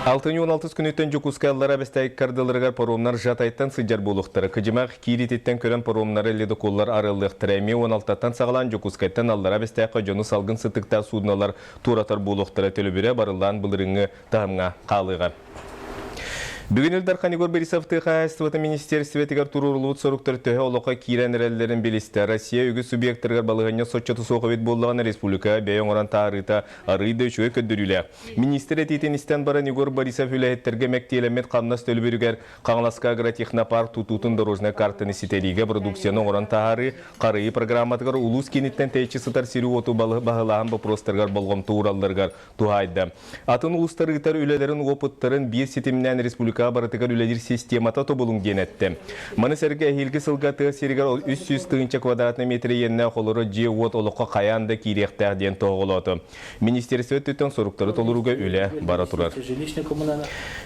Алтынньы 16 күнүттэн Дьокуускай аллара Бэстээх кардыларыгар паромнар Жатайтан сылдьар буолуохтара. Кыдьымах киириититтэн көрөн паромнары ледоколлар арыаллыахтара. Эмиэ 16-тан саҕалаан Дьокуускайтан аллара Бэстээххэ дьону салгын сыттыктаах суднолар туоратар буолуохтара. Төлөбүрэ барыллаан былырыыҥҥы таһымҥа хаалыаҕа. Бүгүн Ил Дархан Егор Борисов тыа хаһаайыстыбатын министиэристибэтигэр туруоруллубут соруктар төһө олоххо киирэн эрэллэрин билистэ. Россия үгүс субъектарыгар балаһыанньа соччото суох эбит буоллаҕына, республика бэйэ оҥорон таһаарыыта арыый да үчүгэй көрдөрүүлээх. Министр этиитин истэн баран Егор Борисов үлэһиттэргэ мэктиэлэммит хамнас төлөбүрүгэр Хаҥаласка агротехнопарк тутуутун дорожнай картаны ситэриигэ продукцияны оҥорон таһаарыы харыйыы программатыгар улуус кииниттэн тэйиччи сытар сири-уоту баһылааһын боппуруостарыгар болҕомто ууралларыгар туһаайда. Атын улуустар ыытар үлэлэрин уопуттарын биир ситимнээн республикаҕа барытыгар үлэлиир системата тобулуҥ диэн эттэ. Маны сэргэ эһиилги сылга тыа сиригэр 300 тыһыынча квадратный метр иэннээх олорор дьиэ-уот олоххо хайаан да киириэхтээх диэн тоһоҕолоото. Министиэристибэ өттүттэн соруктары толорууга үлэ бара турар.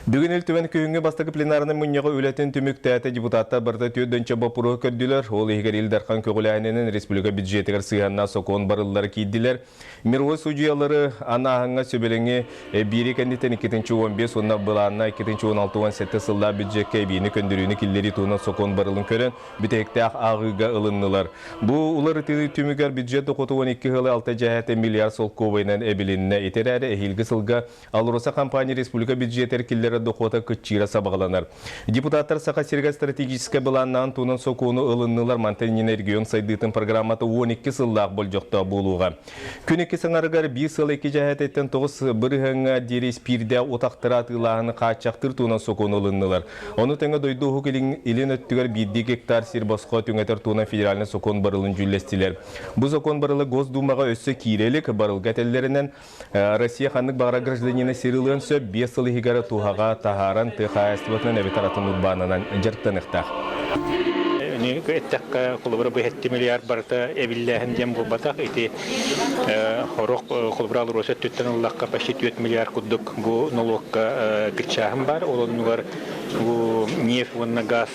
Бүгүн Ил Түмэн күһүҥҥү бастакы пленарнай мунньаҕы үлэтин түмүктээтэ. Депутаттар барыта түөрт дөнчө боппуруоһу көрдүлэр. Ол иһигэр Ил Дархан көҕүлээһининэн республика бюджетыгар сыһыаннаах сокуон барыллара киирдилэр. Мировой судьуйалары анааһыҥҥа сүбэлэҥи биири кэнниттэн 2015 уонна былаанна 2016-17 сыллаах бюджекка эбиини көндөрүүнү киллэрии туһунан сокуон барылын көрөн, бүтэһиктээх ааҕыыга ылыннылар. Бу уларытыы түмүгэр бюджет дохуота 12 сылы 6 дьэһээтэ миллиард солкуобайынан эбилиннэ. Ити эрээри эһиилги сылга АЛРОСА компания республика бюджетэр киллэрэр дохуота кыччыыра сабаҕаланар. Депутаттар Саха сиригэр стратегическай былааннаан туһунан сокуону ылыннылар. Мантан иннинэ регион сайдыытын программата 12 сыллаах болдьохтоох буолуоҕа. Күн икки саҥарыгар биир сыл икки дьэһээтиттэн 9 бырыһыаҥҥа диэри испиирдээх утахтары атыылааһыны хааччахтыыр туһунан сокуону ылыннылар. Ону тэҥэ дойду Уһук Илин өттүгэр биирдии гектар сир босхо түҥэтэр туһунан федеральнай сокуон барылын дьүүллэстилэр. Бу сокуон барыла Госдумаҕа өссө киирэ илик, барылга этэллэринэн, Россия ханнык баҕарар гражданина сир ылыан сөп, 5 сыл иһигэр туһаҕа таһааран тыа хаһаайыстыбатынан эбэтэр атын урбаанынан дьарыктаныахтаах. Эттэххэ, холобура, бу 7 миллиард барыта эбиллээһин диэн буолбатах. Ити хорох холобура АЛРОСА өттүттэн ыллахха почти 4 миллиард курдук бу нолуокка кыччааһын бар. Ол оннугар бу нефть уонна газ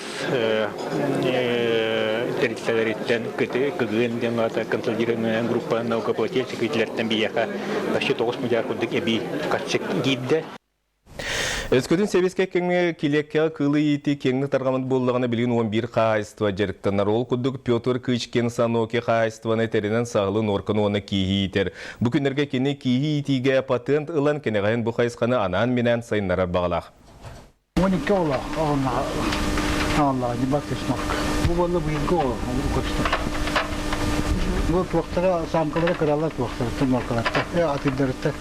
тэрилтэлэриттэн КГН диэн аата консолидированная группа налогоплательщик итилэртэн биһиэхэ почти 9 миллиард курдук эбии харчы киирдэ. Өскөтүн сэбиэскэй кэмҥэ килиэккэҕэ кыылы иитии киэҥник тарҕаммыт буоллаҕына, билигин 11 хаһаайыстыба дьарыктанар. Ол курдук Петр Кычкин Саноки хаһаайыстыбаны тэринэн саһылы, нуорканы уонна кииһи иитэр. Бу күннэргэ кини кииһи иитиигэ патент ылан, кэнэҕэһин бу хайысханы анаан-минээн сайыннарар баҕалаах. 12 оҕолоох оҕолоох дебат норка. Бу буолла быйылгы оҕо көстөр. Бу туохтара самкалара кыралар туохтарыттан норкаларта атыырдарыттан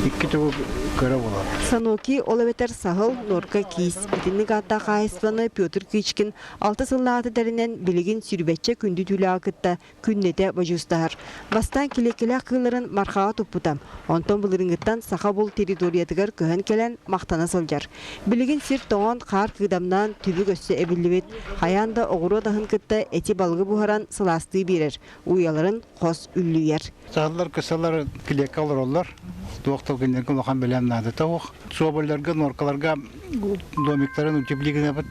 икки төгүл кыра буолар. Саноки ол эбэтэр саһыл, норка киис. Итинник ааттаах хаһаайыстыбаны Петр Кычкин 6 сыллааҕыта тэринэн билигин сүүрбэччэ күндү түүлээҕи кытта күннэтэ бодьуустаһар. Бастаан килиэккэлээх кыылларын Мархаҕа туппута. Онтон былырыыҥҥыттан саха бул территориятыгар көһөн кэлэн махтана сылдьар. Билигин сир тоҥон, хаар кыыдамнаан, түбүк өссө эбиллибит. Хайаан да оҕуруот аһын кытта эти балыгы буһаран сылаастыы биэрэр, уйаларын хос үллүйэр. Саһыллар, кысалар килиэккэ олороллор. Туох да кинилэргэ улахан бэлэм наадата суох. Соболларга, норкаларга домиктарын утеплить гынабыт.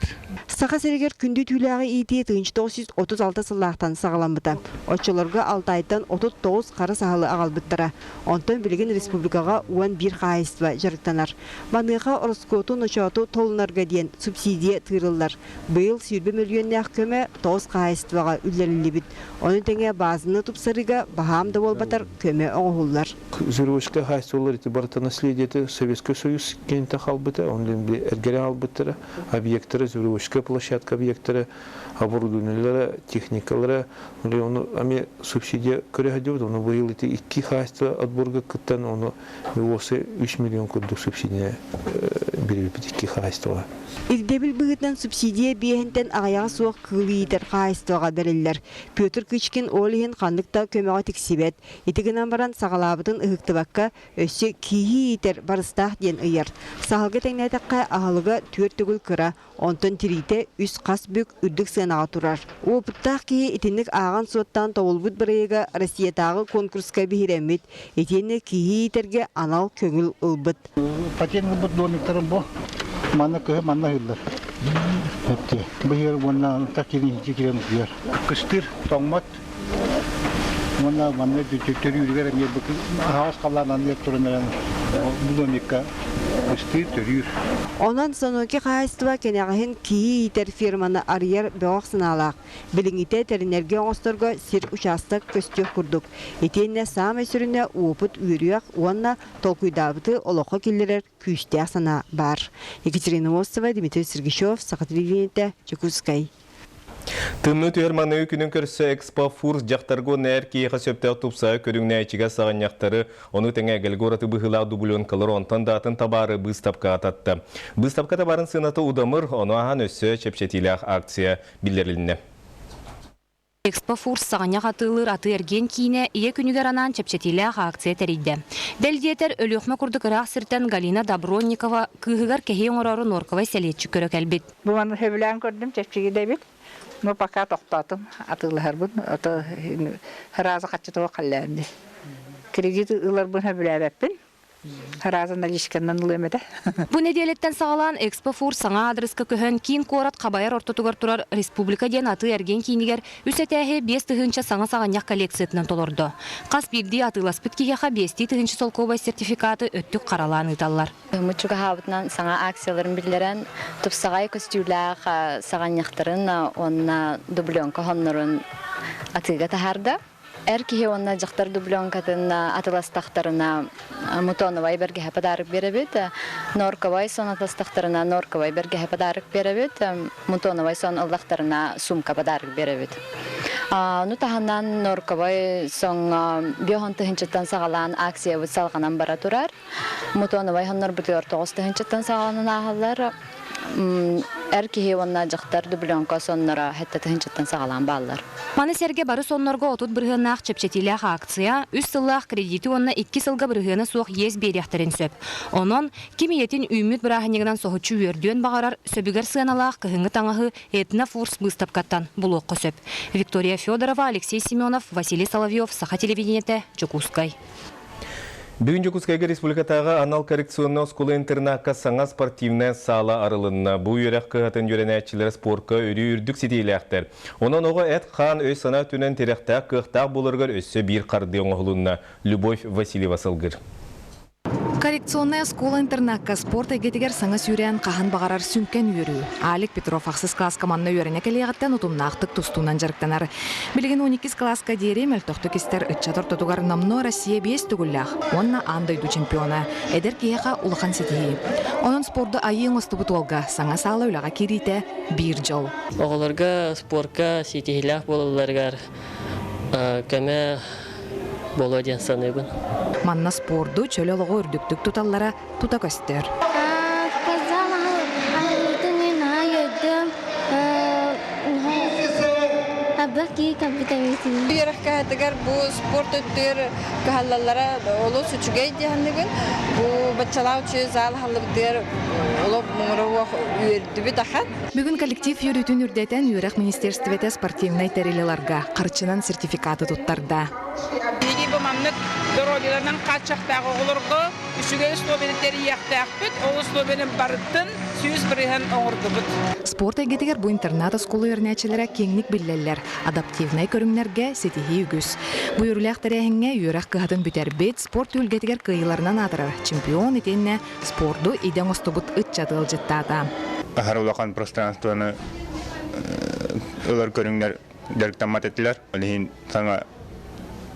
Саха сиригэр күндү түүлээҕи иитии 1936 сыллаахтан саҕаламмыта. Оччолорго Алтайтан 39 хара саһылы аҕалбыттара. Онтон билигин республикаҕа 11 хаһаайыстыба дьарыктанар. Маныаха ороскуоту ночооту толунарга диэн субсидия тыырыллар. Быйыл 20 мөлүйүөннээх көмө тоҕус хаһаайыстыбаҕа үллэриллибит. Ону тэҥэ баазаны тупсарыыга баһаам да буолбатар көмө оҥоһуллар. Зырвышка хаһаайыстыбалар ити барыта наследиеты Советский Союз кэнниттэн хаалбыта, онон эргэрэ хаалбыттара, объектары, Зырвышка площадка объектары, оборудованиелара, техникалара, ону ами субсидия көрө сылдьыбыт, ону быйыл ити икки хаһаайыстыба отборга кыттан, ону уоса 3 миллион курдук субсидия биэрбиппит икки хаһаайыстыбаҕа. Ирдэбил быһыытынан субсидия биэһинтэн аҕыйаҕа суох кыыл иитэр хаһаайыстыбаҕа бэриллэр. Петр Кычкин ол иһин ханнык да көмөҕө тиксибэт. Ити гынан баран саҕалаабытын ыһыктыбакка, өссө кииһи иитэр барыстаах диэн ыйар. Саһылга тэҥнээтэххэ, аһылыга түөрт төгүл кыра, онтон тириитэ үс хас бүк үрдүк сыанаҕа турар. Уопуттаах киһи итинник ааҕан-суоттаан тобулбут бырайыага Россиятааҕы конкурска биһирэммит, итиэннэ киһи иитэргэ анал көҥүл ылбыт. Патент ылбыт домиктарым бу. Манна кыһы манна ыһыллар. Быһыыр уонна кирин кирен утуйар. Кыстыыр, тоҥмот. Уонна манна төрүүрүгэр эмиэ аһаҕас халлаан анныгар туран эрэн бу домикка. Кыстыыр, төрүүр. Онон Саноки хаһаайыстыба кэнэҕэһин киһи иитэр ферманы арыйар бөҕөх санаалаах. Билиҥҥитэ тэринэргэ оҥосторго сир учаастак көстүөх курдук. Итиэннэ саамай сүрүнэ уопут үөрүйэх уонна толкуйдаабыты олоххо киллэрэр күүстээх санаа баар. Екатерина Мостова, Дмитрий Сергачев, Саха телевидениетэ, Дьокуускай. Тымныы түһэр маныгы күнүн көрсө Экспо Фурс дьахтарга уонна эр киһиэхэ сөптөөх тупсаҕай көрүҥнээччигэ саҕынньахтары, ону тэҥэ эгэлгэ ураты быһыылаах дубленкалары онтон да атын табаары быыстапкаҕа татта. Быыстапка табаарын сыаната удамыр, ону ааһан өссө чэпчэтиилээх акция биллэрилиннэ. Экспофурс саҕынньах атыылыыр атыы-эргиэн киинэ Ийэ күнүгэр анаан чэпчэтиилээх акция тэрийдэ. Бэл диэтэр, Өлүөхүмэ курдук ыраах сиртэн Галина Добронникова кыыһыгар кэһии оҥороору нуоркабай сэлиэччик көрө кэлбит. Бу маны сөбүлээн көрдүм, чэпчэки да эбит. Но пока тохтоотум, атыылаһарбын, ото сразу хаччы тоҕо халлаан Кредит ыларбын сөбүлээбэппин. Сразу наличканан ылыам этэ. Бу нэдиэлэттэн саҕалаан Экспофур саҥа аадырыска көһөн, киин куорат хабайар ортотугар турар Республика диэн атыы-эргиэн киинигэр үс этээһи 5000 саҥа саҕынньах коллекциятынан толордо. Хас биирдии атыыласпыт киһиэхэ 5000 солкуобай сертификаты өттүк харалаан ыыталлар. Муччугаһаабытынан саҥа акцияларын биллэрэн, тупсаҕай көстүүлээх саҕанньахтарын уонна дубленка хоннорун атыыга таһаарда. Эр киһи уонна дьахтар дубленкатын атыластахтарына мутоновай бэргэһэ подарок биэрэбит, норковай сон атыластахтарына норковай бэргэһэ подарок биэрэбит, мутоновай сон ыллахтарына сумка подарок биэрэбит. Ону таһынан норковай соҥҥо биоһон тыһынчыттан саҕалаан акциябыт салҕанан бара турар. Мутоновай хоннорбутугар 9 тыһыынчаттан саҕаланан ааһаллар. Эр киһи уонна дьахтар дубленка сонноро 7 тыһыынчаттан саҕалаан бааллар. Маны сэргэ бары соннорго 30 бырыһыаннаах чэпчэтиилээх акция, үс сыллаах кредити уонна 2 сылга бырыһыана суох иэс биэриэхтэрин сөп. Онон, ким ийэтин үүммүт бырааһынньыгынан соһуччу үөрдүөн баҕарар, сөбүгэр сыаналаах кыһыҥҥы таҥаһы Этнофурс быыстапкаттан булуохха сөп. Виктория Федорова, Алексей Семенов, Василий Соловьев, Саха телевидениетэ, Дьокуускай. Бүгүн Дьокуускайга республикатааҕы анал коррекционнай оскуола-интернакка саҥа спортивная саала арылынна. Бу үөрэх кыһатын үөрэнээччилэрэ спорка өрүү үрдүк ситиилээхтэр. Онон оҕо эт-хаан, өй-санаа өттүнэн тирэхтээх, кыахтаах буоларыгар өссө биир хардыы оҥоһулунна. Любовь Васильева сылгыр. Коррекционная оскуола-интернакка спорт эйгэтигэр саҥа сүүрээн хаһан баҕарар сүҥкэн үөрүү. Алик Петров ахсыс кылааска манна үөрэнэ кэлиэҕиттэн утумнаахтык тустуунан дьарыктанар. Билигин 12 кылааска диэри мөлтөхтүк истэр ыччат ортотугар номнуо Россия биэс төгүллээх уонна аан дойду чемпиона. Эдэр киһиэхэ улахан ситиһии. Онон спорду айыы оҥостубут уолга саҥа саала үлэҕэ киириитэ биир дьол. Оҕолорго спорка ситиһиилээх буолалларыгар көмө буолуо диэн саныыбын. Манна спорду, чөл олоҕу үрдүктүк туталлара тута көстөр. Спортзал аһыллыытын наһаа үөрдүм. Абык киһи компьютеритин. Үөрэх кыһатыгар бу спорт өттүгэр кыһаллаллара олус үчүгэй диэханныгын. Бу баччалаах үчүгэй зал аһыллыбытыгар олох муҥура уох үөрдүбүт ахан. Бүгүн коллектив үөрүүтүн үрдэтэн үөрэх министерствете спортивнай тэрил ыларга харчынан сертификаты туттарда. Биһиги бу маннык доруобуйаларынан хааччахтаах оҕолорго үчүгэй условияны тэрийиэхтээхпит. Ол условияны барытын 100% оҥордубут. Спорт эйгэтигэр бу интернат-оскуола үөрэнээччилэрэ киэҥник биллэллэр. Адаптивнай көрүҥнэргэ ситиһии үгүс. Бу үөрүүлээх тэрээһиҥҥэ үөрэх кыһатын бүтэрбит, спорт түһүлгэтигэр кыайыыларынан аатырар чемпион итиэннэ спорду идэ оҥостубут ыччат ыалдьыттаата. Аһара улахан пространствоны ылар көрүҥнэр дьарыктаммат этилэр. Ол иһин саҥа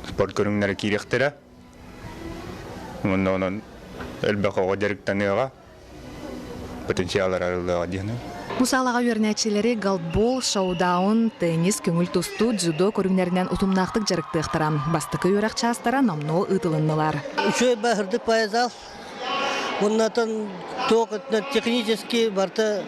спорт көрүҥнэрэ киириэхтэрэ. Уонна онон элбэх оҕо дьарыктаныаҕа, потенциал арыллыаҕа диэн. Бу саалаҕа үөрэнээччилэри голбол, шоудаун, теннис, көҥүл тустуу, дзюдо көрүҥнэринэн утумнаахтык дьарыктыахтара. Бастакы үөрэх чаастара номнуо ыытылыннылар. Үчүгэй баһырдык поездал Уоннатан туох технически барыта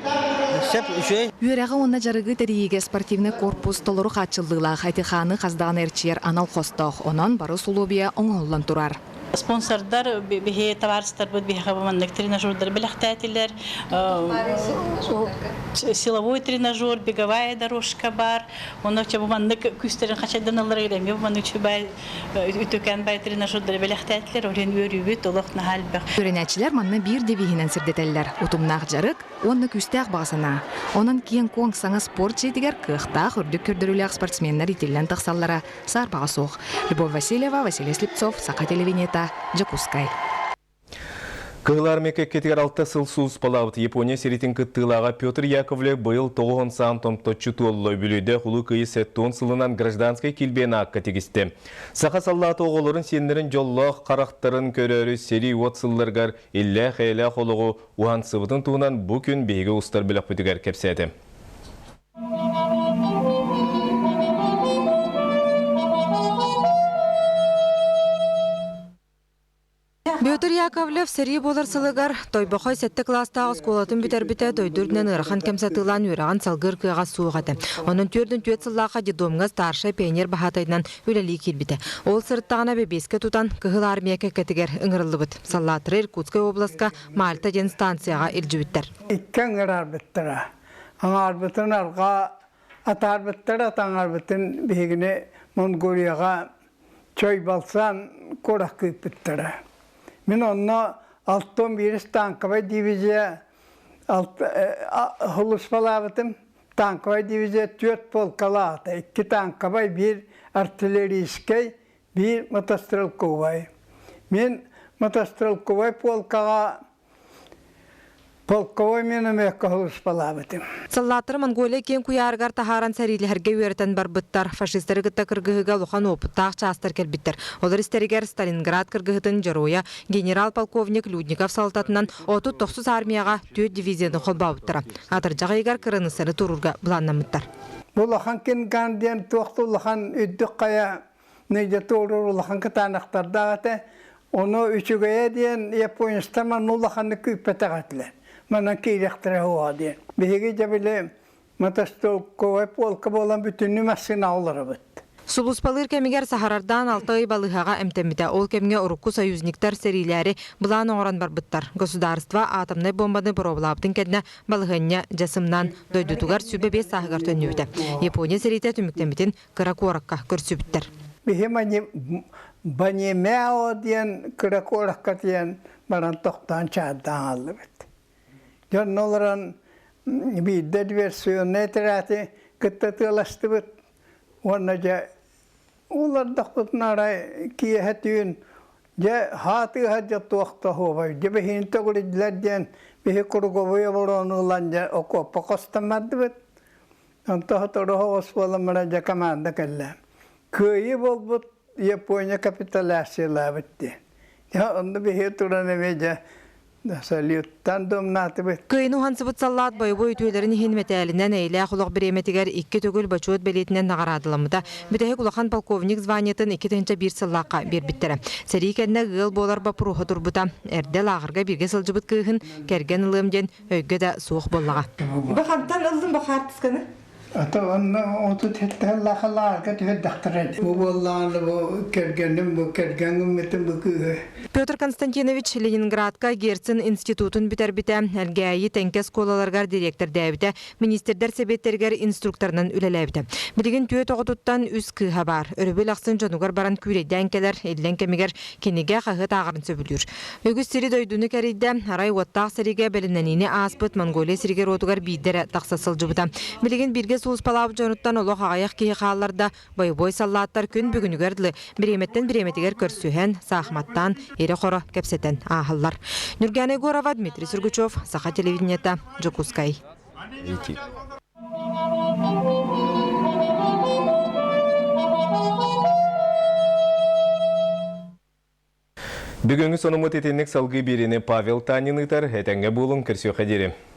сөп үчүгэй. Үөрэҕи уонна дьарыгы тэрийиигэ спортивнай корпус толору хааччыллыылаах эти-хааны хас даҕаны эрчийэр анал хостоох. Онон бары усулуобуйа оҥоһуллан турар. Спонсордар биһи табаарыстарбыт биһиэхэ бу маннык тренажердары бэлэхтээтилэр. Силовой тренажер, беговая дорожка бар. Онно бу маннык күүстэрин хачайданаллар эмиэ бу маннык үчүгэй Үтүкэн бай тренажердары бэлэхтээтилэр, ол иһин үөрүүбүт олох наһаа элбэх. Үөрэнээччилэр манна биир девиһинэн сирдэтэллэр: утумнаах дьарык уонна күүстээх баҕа санаа. Онон киэҥ-куоҥ саҥа спорт дьиэтигэр кыахтаах үрдүк көрдөрүүлээх спортсменнар иитиллэн тахсаллара саарбаҕа суох. Любовь Васильева, Василий Слепцов, Саха телевидениета, Дьокуускай. Кыһыл Армия кэккэтигэр алта сыл сулууспалаабыт Япония сиритин кыттыылааҕа Петр Яковлев быйыл тоҕуһун саан томточчу туолла үбүлүөйдээх Улуу Кыайыы сэттэ сылынан гражданскай килбиэн аакка тигистэ. Саха саллаата оҕолорун сиэннэрин дьоллоох харахтарын көрөөрү сэрии уот сылларыгар иллээх-эйэлээх олоҕу уһансыбытын туһунан бу күн биһиги устар бөлөхпүтүгэр кэпсээтэ. Петр Яковлев сэрии буолар сылыгар Тойбохой сэттэ кылаастаах оскуолатын бүтэрбитэ дойду үрдүнэн ыарахан кэм сатыылаан үөрэҕин салгыыр кыаҕа суох этэ. Онон 44 сыллаахха детдомҥа старшай пионер баһаатайынан үлэлии киирбитэ. Ол сырыттаҕына бэбиэскэ тутан Кыһыл Армия кэккэтигэр ыҥырыллыбыт. Саллааттары Иркутскай обласка Мальта диэн станцияҕа илдьибиттэр. Икки ыҥырарбыттара. Аҥаарбытын арҕаа атаарбыттара, таҥарбытын биһигини Монголияҕа Чойбалсан куоракка ыыппыттара. Мин онно алтан биирис танковай дивизия сулууспалаабытым. Танковай дивизия түөрт полкалаата. Икки танковай, биир артиллерийскай, биир мотострелковай. Мин мотострелковай полкаҕа Полковой минометка сулууспалаабытым. Саллааттары Монголия киэҥ куйаарыгар таһааран сэриилэһэргэ үөрэтэн барбыттар. Фашистары кытта кыргыһыыга улахан уопуттаах чаастар кэлбиттэр. Олор истэригэр Сталинград кыргыһытын дьоруойа генерал-полковник Людников салалтатынан 39 армияҕа түөрт дивизияны холбообуттара. Атырдьах ыйыгар кыраныыссаны туруурга былааннаммыттар. Бу улахан Кинган диэн туох да улахан үрдүк хайа Нэдьэ туоруур улахан кытаанахтардаах этэ. Ону үчүгэйэ диэн японецтар манна улаханнык күүппэтэх этилэр. Манан киириэхтэрэ суоҕа диэн. Биһиги дьэ били мотострелковай полка буолан бүтүннүү массыына олоробут. Сулууспалыыр кэмигэр саһарардаан алта ый балыыһаҕа эмтэммитэ. Ол кэмҥэ урукку союзниктар сэриилээри былаан оҥорон барбыттар. Государство атомнай бомбаны боруобалаабытын кэннэ балаһыанньа дьэ сымнаан дойдутугар 25 сааһыгар төннүбүтэ. Япония сэриитэ түмүктэммитин кыра куоракка көрсүбүттэр. Биһи Банимео диэн кыра куоракка тиийэн баран тохтоон чаардаан хааллыбыт. Дьонно олорон биирдэ диверсионнай отряды кытта тыаластыбыт уонна дьэ улардахпытына арай киэһэ түүн дьэ хаатыыһа дьэ туох да оһуобай дьэ биһини төгүрүйдүлэр диэн биһи круговой оборону ылан дьэ окуоппа хостон бардыбыт. Онто сотору соҕус буолан баран дьэ команда кэллэ. Кыайыы буолбут Япония капитуляциялаабыт диэн. Дьэ онно биһиги туран эмиэ дьэ салюттан домнаатыбыт. Кыайыны уһансыбыт саллаат бойобуой үтүөлэрин иһин мэтээлинэн эйэлээх олох бириэмэтигэр икки төгүл бочуот бэлиэтинэн наҕараадаламмыта. Бүтэһик улахан полковник званиетын 2001 сыллаахха биэрбиттэрэ. Сэрии кэннэ ыал буолар боппуруоһа турбута. Эрдэ лааҕырга бииргэ сылдьыбыт кыыһын кэргэн ылыам диэн өйгө да суох буоллаҕа. Бу хантан ыллым бу хаартысканы? Ата онно отут хетталлаахалаарга түһэрдэхтэрэ. Бу буоллаҕына бу кэргэним, бу кэргэҥҥиммитин бу кыыһы. Петр Константинович Ленинградка Герцен институтун бүтэрбитэ, Элгээйи Тэҥкэ оскуолаларыгар дириэктэрдээбитэ, министрдэр сэбиэттэригэр инструкторынан үлэлээбитэ. Билигин түөрт оҕотуттан үс кыыһа баар. Өрөбүл ахсын дьонугар баран күүлэйдээн кэлэр, иллэҥ кэмигэр кинигэ, хаһыат ааҕарын сөбүлүүр. Үгүс сири-дойдуну кэрийдэ, арай уоттаах сэриигэ бэлэмнэниини ааспыт Монголия сиригэр-уотугар биирдэ эрэ тахса сылдьыбыта. Билигин бииргэ сулууспалаабыт дьонуттан олох аҕыйах киһи хаалларда, бойобуой саллааттар күн бүгүнүгэр дылы бириэмэттэн бириэмэтигэр көрсүһэн, саахыматтаан, ирэ-хоро кэпсэтэн ааһаллар. Нюргана Егорова, Дмитрий Сургучев, Саха телевидениета, Дьокуускай. Бүгүҥҥү сонуммут итинник салгыы биэриини Павел Танин ыытар. Этэҥҥэ буолуҥ, көрсүөххэ диэри.